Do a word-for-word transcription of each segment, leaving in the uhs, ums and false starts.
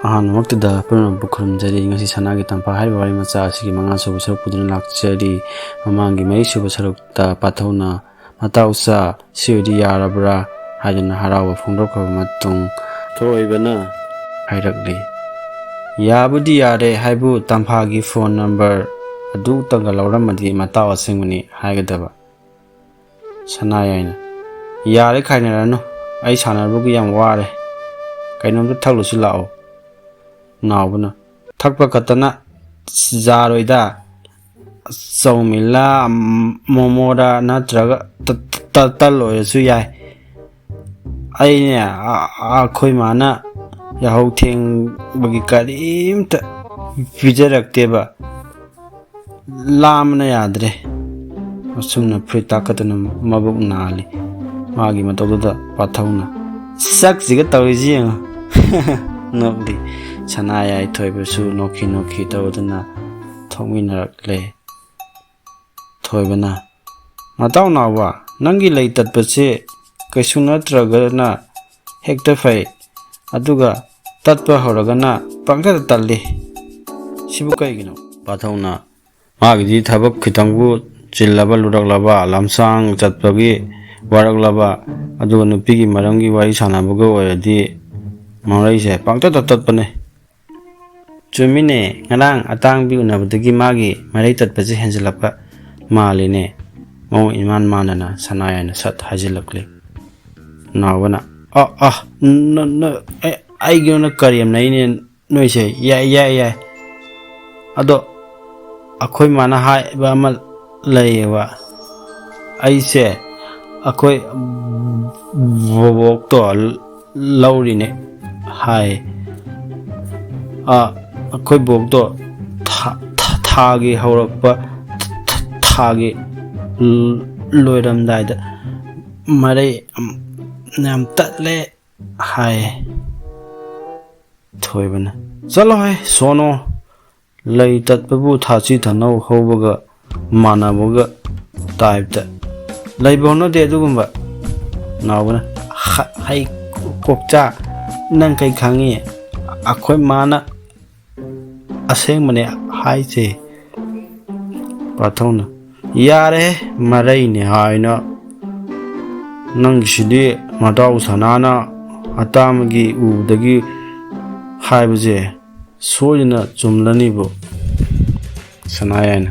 ꯑꯍꯥꯟꯕꯃꯛꯇꯗ ꯄꯨꯝꯅꯃꯛꯄꯨ ꯈꯨꯔꯨꯝꯖꯔꯤ꯫ ꯉꯁꯤ ꯁꯅꯥꯒꯤ ꯇꯝꯐꯥ ꯍꯥꯏꯔꯤꯕ ꯋꯥꯔꯤ ꯃꯆꯥ ꯑꯁꯤꯒꯤ ꯃꯉꯥꯁꯨꯕ ꯁꯔꯨꯛ ꯄꯨꯗꯨꯅ ꯂꯥꯛꯆꯔꯤ꯫ ꯃꯃꯥꯡꯒꯤ ꯃꯔꯤꯁꯨꯕ ꯁꯔꯨꯛꯇ ꯄꯥꯊꯧꯅ, "ꯃꯇꯥꯎꯆꯥ, ꯁꯤ ꯑꯣꯏꯗꯤ ꯌꯥꯔꯕ꯭ꯔꯥ?" ꯍꯥꯏꯗꯨꯅ ꯍꯔꯥꯎꯕ ꯐꯣꯡꯗꯣꯛꯈ꯭ꯔꯕ ꯃꯇꯨꯡ, ꯊꯣꯏꯕꯅ ꯍꯥꯏꯔꯛꯂꯤ, "ꯌꯥꯕꯨꯗꯤ ꯌꯥꯔꯦ ꯍꯥꯏꯕꯨ, ꯇꯝꯐꯥꯒꯤ ꯐꯣꯟ ꯅꯝꯕꯔ ꯑꯗꯨꯇꯪꯒ ꯂꯧꯔꯝꯃꯗꯤ ꯃꯇꯥꯎ ꯑꯁꯦꯡꯕꯅꯤ ꯍꯥꯏꯒꯗꯕ"꯫ ꯁꯅꯥꯌꯥꯏꯅ, "ꯌꯥꯔꯦ, ꯈꯥꯏꯅꯔꯅꯨ, ꯑꯩ ꯁꯥꯟꯅꯕꯒꯤ ꯌꯥꯝ ꯋꯥꯔꯦ, ꯀꯩꯅꯣꯝꯇ ꯊꯛꯂꯨꯁꯤ ꯂꯥꯛꯑꯣ"꯫ ꯅꯥꯎꯕꯅ, "ꯊꯛꯄ ꯈꯛꯇꯅ ꯌꯥꯔꯣꯏꯗ, ꯆꯧꯃꯤꯜꯂ, ꯃꯣꯃꯣꯔ ꯅꯠꯇ꯭ꯔꯒ ꯇ-, ꯇ-, ꯇꯜ ꯑꯣꯏꯔꯁꯨ ꯌꯥꯏ꯫ ꯑꯩꯅꯦ, ꯑ-, ꯑ-, ꯑꯩꯈꯣꯏ ꯃꯥꯅ ꯌꯥꯍꯧ ꯊꯦꯡꯕꯒꯤ ꯀꯔꯤꯝꯇ ꯄꯤꯖꯔꯛꯇꯦꯕ꯫ ꯂꯥꯝꯕꯅ ꯌꯥꯗ꯭ꯔꯦ"꯫ ꯑꯁꯨꯝꯅ ꯐꯨꯔꯤꯠ ꯇꯥꯛꯀꯠꯇꯅ ꯃꯕꯨꯛ ꯅꯥꯜꯂꯤ꯫ ꯃꯥꯒꯤ ꯃꯇꯧꯗꯨꯗ ꯄꯥꯊꯧꯅ, "ꯁꯛꯁꯤꯒ ꯇꯧꯔꯤꯁꯤ ꯌꯦꯡꯉꯨ"꯫ ꯅꯣꯛꯂꯤ꯫ ꯁꯅꯥꯌꯥꯏ ꯊꯣꯏꯕꯁꯨ ꯅꯣꯛꯈꯤ ꯅꯣꯛꯈꯤ ꯇꯧꯗꯨꯅ ꯊꯣꯛꯃꯤꯟꯅꯔꯛꯂꯦ꯫ ꯊꯣꯏꯕꯅ, "ꯃꯇꯥꯎ ꯅꯥꯎꯕ, ꯅꯪꯒꯤ ꯂꯩ ꯇꯠꯄꯁꯦ ꯀꯩꯁꯨ ꯅꯠꯇ꯭ꯔꯒꯅ ꯍꯦꯛꯇ ꯐꯩ, ꯑꯗꯨꯒ ꯇꯠꯄ ꯍꯧꯔꯒꯅ ꯄꯪꯇꯠꯇ ꯇꯠꯂꯤ꯫ ꯁꯤꯕꯨ ꯀꯩꯒꯤꯅꯣ?" ꯄꯥꯊꯧꯅ, "ꯃꯥꯒꯤꯗꯤ ꯊꯕꯛ ꯈꯤꯇꯪꯕꯨ ꯆꯤꯜꯂꯕ, ꯂꯨꯔꯛꯂꯕ, ꯂꯝꯁꯥꯡ ꯆꯠꯄꯒꯤ ꯋꯥꯔꯛꯂꯕ, ꯑꯗꯨꯒ ꯅꯨꯄꯤꯒꯤ ꯃꯔꯝꯒꯤ ꯋꯥꯔꯤ ꯁꯥꯟꯅꯕꯒ ꯑꯣꯏꯔꯗꯤ ꯃꯔꯩꯁꯦ ꯄꯪꯇꯠꯇ ꯇꯠꯄꯅꯦ"꯫ "ꯆꯨꯝꯃꯤꯅꯦ, ꯉꯔꯥꯡ ꯑꯇꯥꯡꯕꯤ ꯎꯅꯕꯗꯒꯤ ꯃꯥꯒꯤ ꯃꯔꯩ ꯇꯠꯄꯁꯦ ꯍꯦꯟꯖꯤꯜꯂꯛꯄ ꯃꯥꯜꯂꯤꯅꯦ", ꯃꯑꯣꯡ ꯏꯃꯥꯟ ꯃꯥꯟꯗꯅ ꯁꯅꯥꯌꯥꯏꯅ ꯁꯠ ꯍꯥꯏꯖꯤꯜꯂꯛꯂꯤ꯫ ꯅꯥꯎꯕꯅ, "ꯑ, ꯑ, ꯅ-, ꯅ-, ꯑꯩ-, ꯑꯩꯒꯤ ꯑꯣꯏꯅ ꯀꯔꯦꯝꯅꯩꯅꯦ ꯅꯣꯏꯁꯦ꯫ ꯌꯥꯏ, ꯌꯥꯏ, ꯌꯥꯏ꯫ ꯑꯗꯣ ꯑꯩꯈꯣꯏ ꯃꯥꯅ ꯍꯥꯏꯕ ꯑꯃ ꯂꯩꯌꯦꯕ, ꯑꯩꯁꯦ ꯑꯩꯈꯣꯏ ꯕꯣꯕꯣꯛꯇꯣ ꯂꯧꯔꯤꯅꯦ ꯍꯥꯏ꯫ ꯑ, ꯑꯩꯈꯣꯏ ꯕꯣꯛꯇꯣ ꯊꯥ-, ꯊꯥ-, ꯊꯥꯒꯤ ꯍꯧꯔꯛꯄ, ꯊꯥ-, ꯊꯥꯒꯤ ꯂꯣꯏꯔꯝꯗꯥꯏꯗ ꯃꯔꯩ ꯌꯥꯝ ꯇꯠꯂꯦ ꯍꯥꯏ"꯫ ꯊꯣꯏꯕꯅ, "ꯆꯠꯂꯣꯍꯦ ꯁꯣꯅꯣ, ꯂꯩ ꯇꯠꯄꯕꯨ ꯊꯥꯁꯤ ꯊꯥꯅꯧ ꯍꯧꯕꯒ ꯃꯥꯟꯅꯕꯒ ꯇꯥꯏꯞꯇ꯫ ꯂꯩꯕ ꯍꯧꯅꯗꯦ ꯑꯗꯨꯒꯨꯝꯕ"꯫ ꯅꯥꯎꯕꯅ, "ꯍ-, ꯍꯩ ꯀꯣꯛꯆꯥ, ꯅꯪ ꯀꯩ ꯈꯪꯉꯤ? ꯑꯩꯈꯣꯏ ꯃꯥꯅ ꯑꯁꯦꯡꯕꯅꯦ ꯍꯥꯏꯁꯦ꯫ ꯄꯥꯊꯧꯅ, "ꯌꯥꯔꯦ, ꯃꯔꯩꯅꯦ ꯍꯥꯏꯅ ꯅꯪꯒꯤꯁꯤꯗꯤ ꯃꯇꯥꯎ ꯁꯅꯥꯅ ꯑꯇꯥꯡꯕꯒꯤ ꯎꯕꯗꯒꯤ ꯍꯥꯏꯕꯁꯦ ꯁꯣꯏꯗꯅ ꯆꯨꯝꯂꯅꯤꯕꯨ?" ꯁꯅꯥꯌꯥꯏꯅ,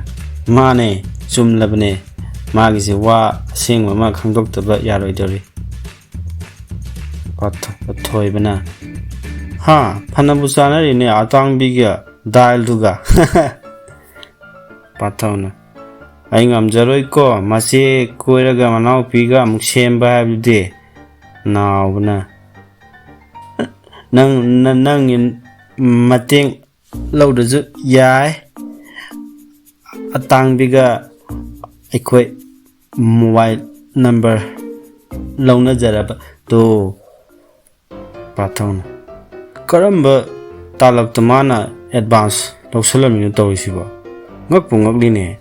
"ꯃꯥꯅꯦ, ꯆꯨꯝꯂꯕꯅꯦ꯫ ꯃꯥꯒꯤꯁꯦ ꯋꯥ ꯑꯁꯦꯡꯕ ꯑꯃ ꯈꯪꯗꯣꯛꯇꯕ ꯌꯥꯔꯣꯏꯗꯧꯔꯤ꯫" ꯄꯥꯊꯣ-, ꯊꯣꯏꯕꯅ, "ꯍꯥ, ꯐꯅꯕꯨ ꯆꯥꯅꯔꯤꯅꯦ ꯑꯇꯥꯡꯕꯤꯒ ꯗꯥꯏꯜꯗꯨꯒ꯫" ꯄꯥꯊꯧꯅ, "ꯑꯩ ꯉꯝꯖꯔꯣꯏꯀꯣ, ꯃꯆꯦ ꯀꯣꯏꯔꯒ ꯃꯅꯥꯎꯄꯤꯒ ꯑꯃꯨꯛ ꯁꯦꯝꯕ ꯍꯥꯏꯕꯗꯨꯗꯤ꯫" ꯅꯥꯎꯕꯅ, "ꯅꯪ, ꯅ-, ꯅꯪꯒꯤ ꯃꯇꯦꯡ ꯂꯧꯗ꯭ꯔꯁꯨ ꯌꯥꯏ꯫ ꯑꯇꯥꯡꯕꯤꯒ ꯑꯩꯈꯣꯏ ꯃꯣꯕꯥꯏꯜ ꯅꯝꯕꯔ ꯂꯧꯅꯖꯔꯕ ꯇꯣ꯫" ꯄꯥꯊꯧꯅ, "ꯀꯔꯝꯕ ꯇꯥꯂꯛꯇ ꯃꯥꯅ ꯑꯦꯗꯚꯥꯟꯁ ꯂꯧꯁꯜꯂꯝꯃꯤꯅꯣ ꯇꯧꯔꯤꯁꯤꯕꯣ? ꯉꯛꯄꯨ ꯉꯛꯂꯤꯅꯦ꯫"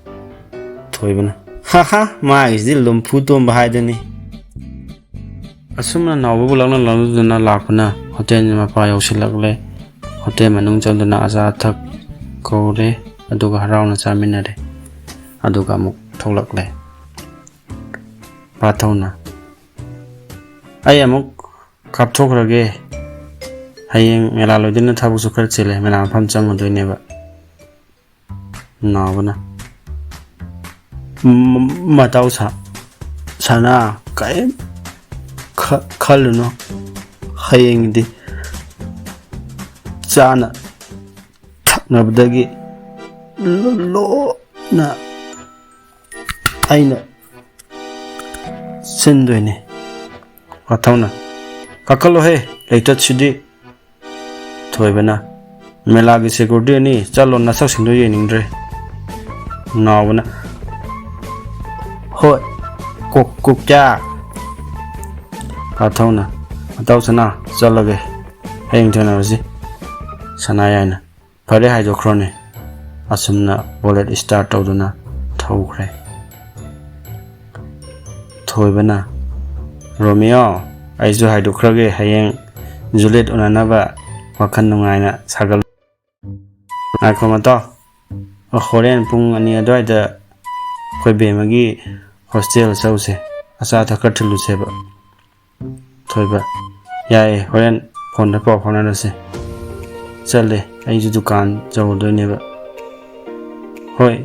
ꯊꯣꯏꯕꯅ, "ꯍꯥ ꯍꯥ, ꯃꯥꯒꯤꯁꯤꯗꯤ ꯂꯨꯝꯐꯨ ꯇꯣꯝꯕ ꯍꯥꯏꯗꯨꯅꯤ꯫" ꯑꯁꯨꯝꯅ ꯅꯥꯎꯕꯕꯨ ꯂꯛꯅ ꯂꯛꯅꯗꯨꯅ ꯂꯥꯛꯄꯅ ꯍꯣꯇꯦꯜꯒꯤ ꯃꯄꯥ ꯌꯧꯁꯤꯜꯂꯛꯂꯦ꯫ ꯍꯣꯇꯦꯜ ꯃꯅꯨꯡ ꯆꯪꯗꯨꯅ ꯑꯆꯥ ꯑꯊꯛ ꯀꯧꯔꯦ, ꯑꯗꯨꯒ ꯍꯔꯥꯎꯅ ꯆꯥꯃꯤꯟꯅꯔꯦ꯫ ꯑꯗꯨꯒ ꯑꯃꯨꯛ ꯊꯣꯛꯂꯛꯂꯦ꯫ ꯄꯥꯊꯧꯅ, "ꯑꯩ ꯑꯃꯨꯛ ꯀꯥꯞꯊꯣꯛꯈ꯭ꯔꯒꯦ꯫ ꯍꯌꯦꯡ ꯃꯦꯂꯥ ꯂꯣꯏꯗꯣꯏꯅ ꯊꯕꯛꯁꯨ ꯈꯔ ꯆꯤꯜꯂꯦ, ꯃꯦꯂꯥ ꯃꯐꯝ ꯆꯪꯉꯨꯗꯣꯏꯅꯦꯕ꯫" ꯅꯥꯎꯕꯅ, "ꯃ-, ꯃꯇꯥꯎ ꯁꯥ-, ꯁꯅꯥ, ꯀꯔꯤꯝ ꯈ-, ꯈꯜꯂꯨꯅꯨ꯫ ꯍꯌꯦꯡꯗꯤ ꯆꯥꯅ ꯊꯛꯅꯕꯗꯒꯤ ꯂꯣ-, ꯂꯣꯏꯅ ꯑꯩꯅ ꯁꯤꯟꯗꯣꯏꯅꯤ꯫" ꯄꯥꯊꯧꯅ, "ꯀꯥꯈꯠꯂꯣꯍꯦ, ꯂꯩꯇꯠꯁꯤꯗꯤ꯫" ꯊꯣꯏꯕꯅ, "ꯃꯦꯂꯥꯒꯤ ꯁꯦꯀ꯭ꯌꯨꯔꯤꯇꯤ ꯑꯅꯤ, ꯆꯠꯂꯣ, ꯅꯁꯛꯁꯤꯡꯗꯣ ꯌꯦꯡꯅꯤꯡꯗ꯭ꯔꯦ꯫" ꯅꯥꯎꯕꯅ, "ꯍꯣꯏ, ꯀꯨꯛ-, ꯀꯨꯛꯆꯥ꯫" ꯄꯥꯊꯧꯅ, "ꯃꯇꯥꯎ ꯁꯅꯥ, ꯆꯠꯂꯒꯦ, ꯍꯌꯦꯡ ꯊꯦꯡꯅꯔꯁꯤ꯫" ꯁꯅꯥꯌꯥꯏꯅ, "ꯐꯔꯦ, ꯍꯥꯏꯗꯣꯛꯈ꯭ꯔꯣꯅꯦ꯫" ꯑꯁꯨꯝꯅ ꯕꯨꯂꯦꯠ ꯁ꯭ꯇꯥꯔꯠ ꯇꯧꯗꯨꯅ ꯊꯧꯈ꯭ꯔꯦ꯫ ꯊꯣꯏꯕꯅ, "ꯔꯣꯃꯤꯌꯣ, ꯑꯩꯁꯨ ꯍꯥꯏꯗꯣꯛꯈ꯭ꯔꯒꯦ, ꯍꯌꯦꯡ ꯖꯨꯂꯤꯌꯦꯠ ꯎꯅꯅꯕ ꯋꯥꯈꯜ ꯅꯨꯡꯉꯥꯏꯅ ꯁꯥꯒꯠ꯫ ꯉꯥꯏꯈꯣ ꯃꯇꯥꯎ, ꯍꯣꯔꯦꯟ ꯄꯨꯡ ꯑꯅꯤ ꯑꯗꯨꯋꯥꯏꯗ ꯑꯩꯈꯣꯏ ꯕꯦꯝꯃꯒꯤ ꯍꯣꯁꯇꯦꯜ ꯆꯧꯁꯦ꯫ ꯑꯆꯥ ꯑꯊꯛ ꯈꯔ ꯊꯤꯜꯂꯨꯁꯦꯕ꯫ ꯊꯣꯏꯕ, ꯌꯥꯏꯌꯦ, ꯍꯣꯔꯦꯟ ꯐꯣꯟꯗ ꯄꯥꯎ ꯐꯥꯎꯅꯔꯁꯦ꯫ ꯆꯠꯂꯦ, ꯑꯩꯁꯨ ꯗꯨꯀꯥꯟ ꯆꯧꯗꯣꯏꯅꯦꯕ꯫ ꯍꯣꯏ,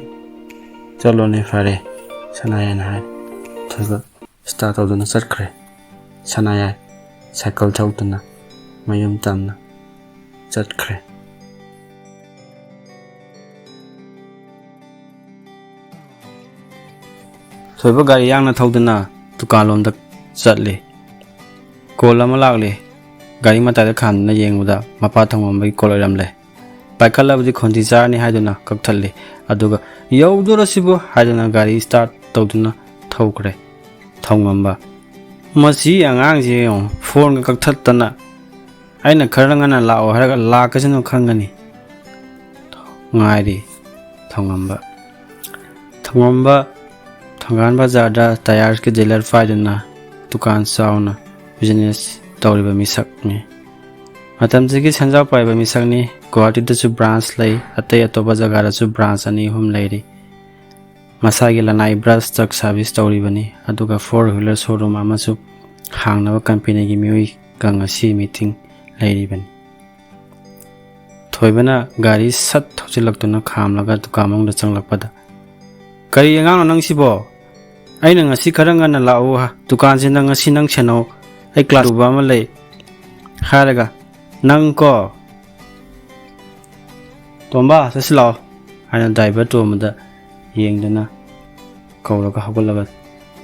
ꯆꯠꯂꯣꯅꯦ, ꯐꯔꯦ, ꯁꯅꯥꯌꯥꯏꯅ ꯍꯥꯏ꯫ ꯊꯣꯏꯕ ꯁ꯭ꯇꯥꯔꯠ ꯇꯧꯗꯨꯅ ꯆꯠꯈ꯭ꯔꯦ꯫ ꯁꯅꯥꯌꯥꯏ ꯁꯥꯏꯀꯜ ꯊꯧꯗꯨꯅ ꯃꯌꯨꯝ ꯇꯝꯅ ꯆꯠꯈ꯭ꯔꯦ꯫ ꯊꯣꯏꯕ ꯒꯥꯔꯤ ꯌꯥꯡꯅ ꯊꯧꯗꯨꯅ ꯗꯨꯀꯥꯟꯂꯣꯝꯗ ꯆꯠꯂꯤ꯫ ꯀꯣꯜ ꯑꯃ ꯂꯥꯛꯂꯤ꯫ ꯒꯥꯔꯤ ꯃꯇꯥꯏꯗ ꯈꯥꯝꯗꯨꯅ ꯌꯦꯡꯕꯗ ꯃꯄꯥ ꯊꯣꯡꯉꯝꯕꯒꯤ ꯀꯣꯜ ꯑꯣꯏꯔꯝꯂꯦ꯫ ꯄꯥꯏꯈꯠꯂꯕꯗꯤ ꯈꯣꯟꯊꯤ ꯆꯥꯔꯅꯤ ꯍꯥꯏꯗꯨꯅ ꯀꯛꯊꯠꯂꯤ꯫ ꯑꯗꯨꯒ "ꯌꯧꯗꯣꯔꯁꯤꯕꯨ" ꯍꯥꯏꯗꯨꯅ ꯒꯥꯔꯤ ꯁ꯭ꯇꯥꯔꯠ ꯇꯧꯗꯨꯅ ꯊꯧꯈ꯭ꯔꯦ꯫ ꯊꯧꯉꯝꯕ, "ꯃꯁꯤ ꯑꯉꯥꯡꯁꯤ ꯌꯦꯡꯉꯣ, ꯐꯣꯟꯒ ꯀꯛꯊꯠꯇꯅ꯫ ꯑꯩꯅ ꯈꯔ ꯉꯟꯅ ꯂꯥꯛꯑꯣ ꯍꯥꯏꯔꯒ ꯂꯥꯛꯀꯁꯅꯨ ꯈꯪꯒꯅꯤ"꯫ ꯉꯥꯏꯔꯤ꯫ ꯊꯧꯉꯝꯕ, ꯊꯧꯉꯝꯕ ꯊꯪꯒꯥꯜ ꯕꯖꯥꯔꯗ ꯇꯌꯥꯔꯁꯀꯤ ꯗꯤꯂꯔ ꯄꯥꯏꯗꯨꯅ ꯗꯨꯀꯥꯟ ꯆꯥꯎꯅ ꯕꯤꯖꯤꯅꯦꯁ ꯇꯧꯔꯤꯕ ꯃꯤꯁꯛꯅꯤ꯫ ꯃꯇꯝꯁꯤꯒꯤ ꯁꯦꯟꯖꯥꯎ ꯄꯥꯏꯕ ꯃꯤꯁꯛꯅꯤ꯫ ꯒꯨꯋꯥꯍꯥꯇꯤꯗꯁꯨ ꯕ꯭ꯔꯥꯟꯁ ꯂꯩ, ꯑꯇꯩ ꯑꯇꯣꯞꯄ ꯖꯒꯥꯗꯁꯨ ꯕ꯭ꯔꯥꯟꯁ ꯑꯅꯤ ꯑꯍꯨꯝ ꯂꯩꯔꯤ꯫ ꯃꯁꯥꯒꯤ ꯂꯅꯥꯏ ꯕ꯭ꯔꯁ ꯇ꯭ꯔꯛ ꯁꯥꯔꯚꯤꯁ ꯇꯧꯔꯤꯕꯅꯤ, ꯑꯗꯨꯒ ꯐꯣꯔ ꯋꯤꯂꯔ ꯁꯣꯔꯨꯝ ꯑꯃꯁꯨ ꯍꯥꯡꯅꯕ ꯀꯝꯄꯦꯅꯤꯒꯤ ꯃꯤꯑꯣꯏꯒ ꯉꯁꯤ ꯃꯤꯇꯤꯡ ꯂꯩꯔꯤꯕꯅꯤ꯫ ꯊꯣꯏꯕꯅ ꯒꯥꯔꯤ ꯁꯠ ꯊꯧꯖꯤꯜꯂꯛꯇꯨꯅ ꯈꯥꯝꯂꯒ ꯗꯨꯀꯥꯟ ꯃꯅꯨꯡꯗ ꯆꯪꯂꯛꯄꯗ, "ꯀꯔꯤ ꯑꯉꯥꯡꯅꯣ ꯅꯪꯁꯤꯕꯣ? ꯑꯩꯅ ꯉꯁꯤ ꯈꯔ ꯉꯟꯅ ꯂꯥꯛꯎ ꯍꯥ-, ꯗꯨꯀꯥꯟꯁꯤꯗ ꯉꯁꯤ ꯅꯪ ꯁꯦꯟꯅꯧ, ꯑꯩ ꯀ꯭ꯂꯥꯁ ꯎꯕ ꯑꯃ ꯂꯩ" ꯍꯥꯏꯔꯒ, "ꯅꯪ ꯀꯣ, ꯇꯣꯝꯕ, ꯆꯠꯁꯤ ꯂꯥꯛꯑꯣ" ꯍꯥꯏꯅ ꯗ꯭ꯔꯥꯏꯚꯔ ꯇꯣꯝꯕꯗ ꯌꯦꯡꯗꯨꯅ ꯀꯧꯔꯒ ꯍꯧꯒꯠꯂꯒ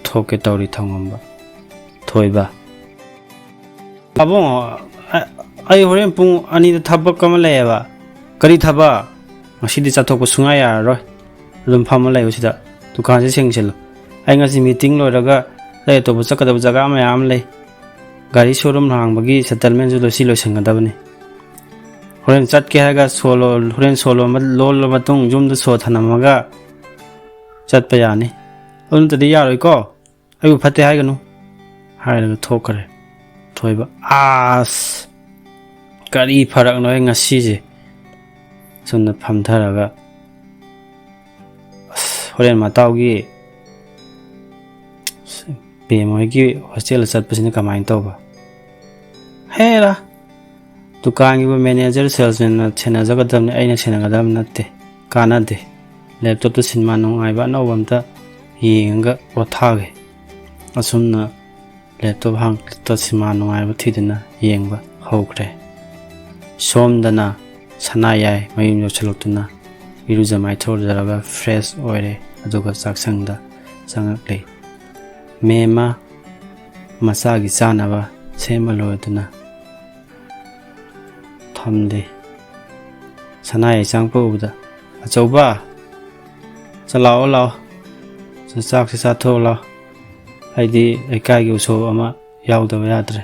ꯊꯣꯛꯀꯦ ꯇꯧꯔꯤ ꯊꯧꯉꯝꯕ꯫ ꯊꯣꯏꯕ, "ꯑꯕꯨꯡꯉꯣ, ꯑ-, ꯑꯩ ꯍꯣꯔꯦꯟ ꯄꯨꯡ ꯑꯅꯤꯗ ꯊꯕꯛ ꯑꯃ ꯂꯩꯌꯦꯕ"꯫ "ꯀꯔꯤ ꯊꯕꯛ?" "ꯉꯁꯤꯗꯤ ꯆꯠꯊꯣꯛꯄ ꯁꯨꯡꯌꯥ ꯌꯥꯔꯔꯣꯏ꯫ ꯑꯗꯨꯝ ꯐꯝꯃ ꯂꯩꯌꯨ ꯁꯤꯗ꯫ ꯗꯨꯀꯥꯟꯁꯤ ꯁꯦꯡꯁꯤꯜꯂꯨ꯫ ꯑꯩ ꯉꯁꯤ ꯃꯤꯇꯤꯡ ꯂꯣꯏꯔꯒ ꯑꯩ ꯑꯇꯣꯞꯄ ꯆꯠꯀꯗꯕ ꯖꯒꯥ ꯃꯌꯥꯝ ꯑꯃ ꯂꯩ꯫ ꯒꯥꯔꯤ ꯁꯣꯔꯨꯝ ꯍꯥꯡꯕꯒꯤ ꯁꯦꯇꯜꯃꯦꯟꯁꯨ ꯂꯣꯏꯁꯤ ꯂꯣꯏꯁꯤꯟꯒꯗꯕꯅꯤ꯫ ꯍꯣꯔꯦꯟ ꯆꯠꯀꯦ ꯍꯥꯏꯔꯒ ꯁꯣ ꯂꯣ-, ꯍꯣꯔꯦꯟ ꯁꯣ ꯂꯣꯟꯕ, ꯂꯣꯜꯂ ꯃꯇꯨꯡ ꯌꯨꯝꯗ ꯁꯣ ꯊꯅꯝꯃꯒ ꯆꯠꯄ ꯌꯥꯅꯤ꯫ ꯑꯗꯨ ꯅꯠꯇꯗꯤ ꯌꯥꯔꯣꯏꯀꯣ꯫ ꯑꯩꯕꯨ ꯐꯠꯇꯦ ꯍꯥꯏꯒꯅꯨ" ꯍꯥꯏꯔꯒ ꯊꯣꯛꯈ꯭ꯔꯦ꯫ ꯊꯣꯏꯕ, "ꯑꯁ!" ꯀꯔꯤ ꯐꯔꯛꯅꯣꯍꯦ ꯉꯁꯤꯁꯦ? ꯁꯣꯝꯗ ꯐꯝꯊꯔꯒ, "ꯑꯁ, ꯍꯣꯔꯦꯟ ꯃꯇꯥꯎꯒꯤ ꯕꯦꯝ ꯍꯣꯏꯒꯤ ꯍꯣꯁꯇꯦꯜꯗ ꯆꯠꯄꯁꯤꯅ ꯀꯃꯥꯏꯅ ꯇꯧꯕ?" "ꯍꯦꯔꯥ, ꯗꯨꯀꯥꯟꯒꯤꯕꯨ ꯃꯦꯅꯦꯖꯔ, ꯁꯦꯜꯁꯃꯦꯟꯅ ꯁꯦꯟꯅꯖꯒꯗꯕꯅꯤ, ꯑꯩꯅ ꯁꯦꯟꯅꯒꯗꯕ ꯅꯠꯇꯦ, ꯀꯥꯟꯅꯗꯦ꯫ ꯂꯦꯞꯇꯣꯞꯇ ꯁꯤꯅꯦꯃꯥ ꯅꯨꯡꯉꯥꯏꯕ ꯑꯅꯧꯕ ꯑꯝꯇ ꯌꯦꯡꯉꯒ ꯄꯣꯊꯥꯒꯦ꯫" ꯑꯁꯨꯝꯅ ꯂꯦꯞꯇꯣꯞ ꯍꯥꯡꯗꯣꯛꯇ ꯁꯤꯃꯥ ꯅꯨꯡꯉꯥꯏꯕ ꯊꯤꯗꯨꯅ ꯌꯦꯡꯕ ꯍꯧꯈ꯭ꯔꯦ꯫ ꯁꯣꯝꯗꯅ ꯁꯅꯥꯌꯥꯏ ꯃꯌꯨꯝ ꯌꯧꯁꯤꯜꯂꯛꯇꯨꯅ ꯏꯔꯨꯖ ꯃꯥꯏꯊꯖꯔꯒ ꯐ꯭ꯔꯦꯁ ꯑꯣꯏꯔꯦ꯫ ꯑꯗꯨꯒ ꯆꯥꯛꯁꯪꯗ ꯆꯪꯉꯛꯂꯦ꯫ ꯃꯦꯝꯃ ꯃꯆꯥꯒꯤ ꯆꯥꯅꯕ ꯁꯦꯝꯃ ꯂꯣꯏꯗꯨꯅ ꯊꯝꯂꯦ꯫ ꯁꯅꯥꯌꯥꯏ ꯆꯪꯉꯛꯄ ꯎꯕꯗ, "ꯑꯆꯧꯕ, ꯆꯠ ꯂꯥꯛꯑꯣ, ꯂꯥꯛꯑꯣ꯫ ꯆꯥꯛꯁꯤ ꯆꯥꯊꯣꯛꯑꯣ ꯂꯥꯛꯑꯣ꯫ ꯑꯩꯗꯤ ꯂꯩꯀꯥꯏꯒꯤ ꯎꯁꯣꯞ ꯑꯃ ꯌꯥꯎꯗꯕ ꯌꯥꯗ꯭ꯔꯦ꯫"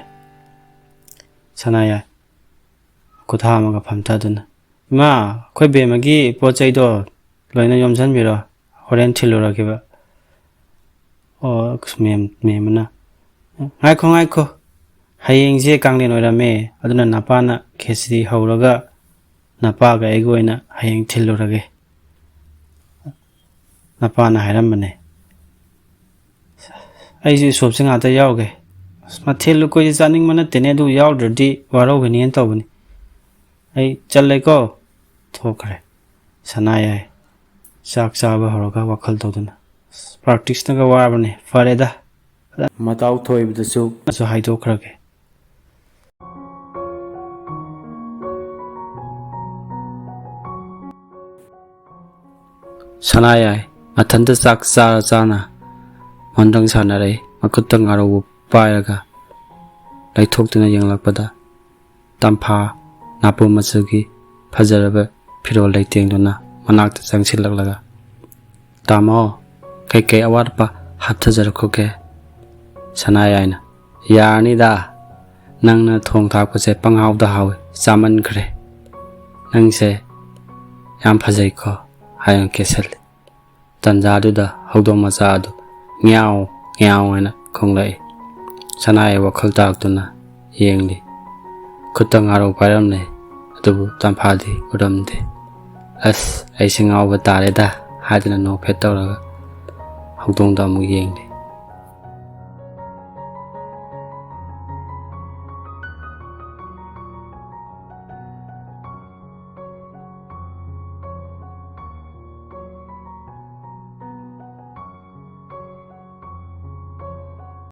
ꯁꯅꯥꯌꯥꯏ ꯈꯨꯠ ꯍꯥꯝꯃꯒ ꯐꯝꯊꯗꯨꯅ, "ꯏꯃꯥ, ꯑꯩꯈꯣꯏ ꯕꯦꯝꯃꯒꯤ ꯄꯣꯠ ꯆꯩꯗꯣ ꯂꯣꯏꯅ ꯌꯣꯝꯁꯤꯟꯕꯤꯔꯣ, ꯍꯣꯔꯦꯟ ꯊꯤꯜꯂꯨꯔꯒꯦꯕ꯫" ꯑꯣ, ꯃꯦꯝ, ꯃꯦꯝ ꯑꯃꯅ, "ꯉꯥꯏꯈꯣ, ꯉꯥꯏꯈꯣ, ꯍꯌꯦꯡꯁꯦ ꯀꯥꯡꯂꯦꯟ ꯑꯣꯏꯔꯝꯃꯦ, ꯑꯗꯨꯅ ꯅꯄꯥꯅ ꯈꯦꯆ꯭ꯔꯤ ꯍꯧꯔꯒ ꯅꯄꯥꯒ ꯑꯩꯒ ꯑꯣꯏꯅ ꯍꯌꯦꯡ ꯊꯤꯜꯂꯨꯔꯒꯦ꯫" ꯅꯄꯥꯅ ꯍꯥꯏꯔꯝꯕꯅꯦ꯫ ꯑꯩꯁꯨ ꯎꯁꯣꯞꯁꯦ ꯉꯥꯛꯇ ꯌꯥꯎꯒꯦ꯫ ꯑꯁ, ꯃꯊꯦꯜ ꯂꯨꯀꯣꯏꯁꯦ ꯆꯥꯅꯤꯡꯕ ꯅꯠꯇꯦꯅꯦ, ꯑꯗꯨ ꯌꯥꯎꯗ꯭ꯔꯗꯤ ꯋꯥꯔꯧꯒꯅꯤꯅ ꯇꯧꯕꯅꯤ꯫ ꯑꯩ ꯆꯠꯂꯦꯀꯣ꯫ ꯊꯣꯛꯈ꯭ꯔꯦ꯫ ꯁꯅꯥꯌꯥꯏ ꯆꯥꯛ ꯆꯥꯕ ꯍꯧꯔꯒ ꯋꯥꯈꯜ ꯇꯧꯗꯨꯅ, "ꯑꯁ, ꯄ꯭ꯔꯥꯛꯇꯤꯁꯅꯒ ꯋꯥꯕꯅꯦ, ꯐꯔꯦꯗ, ꯃꯇꯥꯎ ꯊꯣꯏꯕꯗꯁꯨ ꯍꯥꯏꯗꯣꯛꯈ꯭ꯔꯒꯦ꯫" ꯁꯅꯥꯌꯥꯏ ꯃꯊꯟꯇ ꯆꯥꯛ ꯆꯥꯔ ꯆꯥꯅ ꯃꯣꯟꯗ꯭ꯔꯪ ꯁꯥꯟꯅꯔꯛꯏ꯫ ꯃꯈꯨꯠꯇ ꯉꯥꯔꯧ ꯄꯥꯏꯔꯒ ꯂꯩꯊꯣꯛꯇꯨꯅ ꯌꯦꯡꯂꯛꯄꯗ, ꯇꯝꯐꯥ ꯅꯥꯄꯨ ꯃꯆꯨꯒꯤ ꯐꯖꯔꯕ ꯐꯤꯔꯣꯜ ꯂꯩꯇꯦꯡꯗꯨꯅ ꯃꯅꯥꯛꯇ ꯆꯪꯁꯤꯜꯂꯛꯂꯒ, "ꯇꯥꯃꯣ, ꯀꯩꯀꯩ ꯑꯋꯥꯠ ꯑꯄꯥ ꯍꯥꯞꯊꯖꯔꯛꯈꯣꯒꯦ?" ꯁꯅꯥꯌꯥꯏꯅ, "ꯌꯥꯔꯅꯤꯗ, ꯅꯪꯅ ꯊꯣꯡ ꯊꯥꯛꯄꯁꯦ ꯄꯪꯍꯥꯎꯗ ꯍꯥꯎꯏ, ꯆꯥꯃꯟꯈ꯭ꯔꯦ꯫ ꯅꯪꯁꯦ ꯌꯥꯝ ꯐꯖꯩꯀꯣ," ꯍꯥꯏꯅ ꯀꯦꯁꯜꯂꯤ꯫ ꯇꯟꯖꯥꯗꯨꯗ ꯍꯧꯗꯣꯡ ꯃꯆꯥ ꯑꯗꯨ ꯉ꯭ꯌꯥꯎ ꯉ꯭ꯌꯥꯎ ꯍꯥꯏꯅ ꯈꯣꯡꯂꯛꯏ꯫ ꯁꯅꯥꯌꯥꯏ ꯋꯥꯈꯜ ꯇꯥꯔꯛꯇꯨꯅ ꯌꯦꯡꯂꯤ꯫ ꯈꯨꯠꯇ ꯉꯥꯔꯧ ꯄꯥꯏꯔꯝꯂꯦ, ꯑꯗꯨꯕꯨ ꯇꯝꯐꯥꯗꯤ ꯎꯔꯝꯗꯦ꯫ "ꯑꯁ, ꯑꯩꯁꯦ ꯉꯥꯎꯕ ꯇꯥꯔꯦꯗ" ꯍꯥꯏꯗꯨꯅ ꯅꯣꯛꯐꯦꯠ ꯇꯧꯔꯒ ꯍꯧꯗꯣꯡꯗ ꯑꯃꯨꯛ ꯌꯦꯡꯂꯦ꯫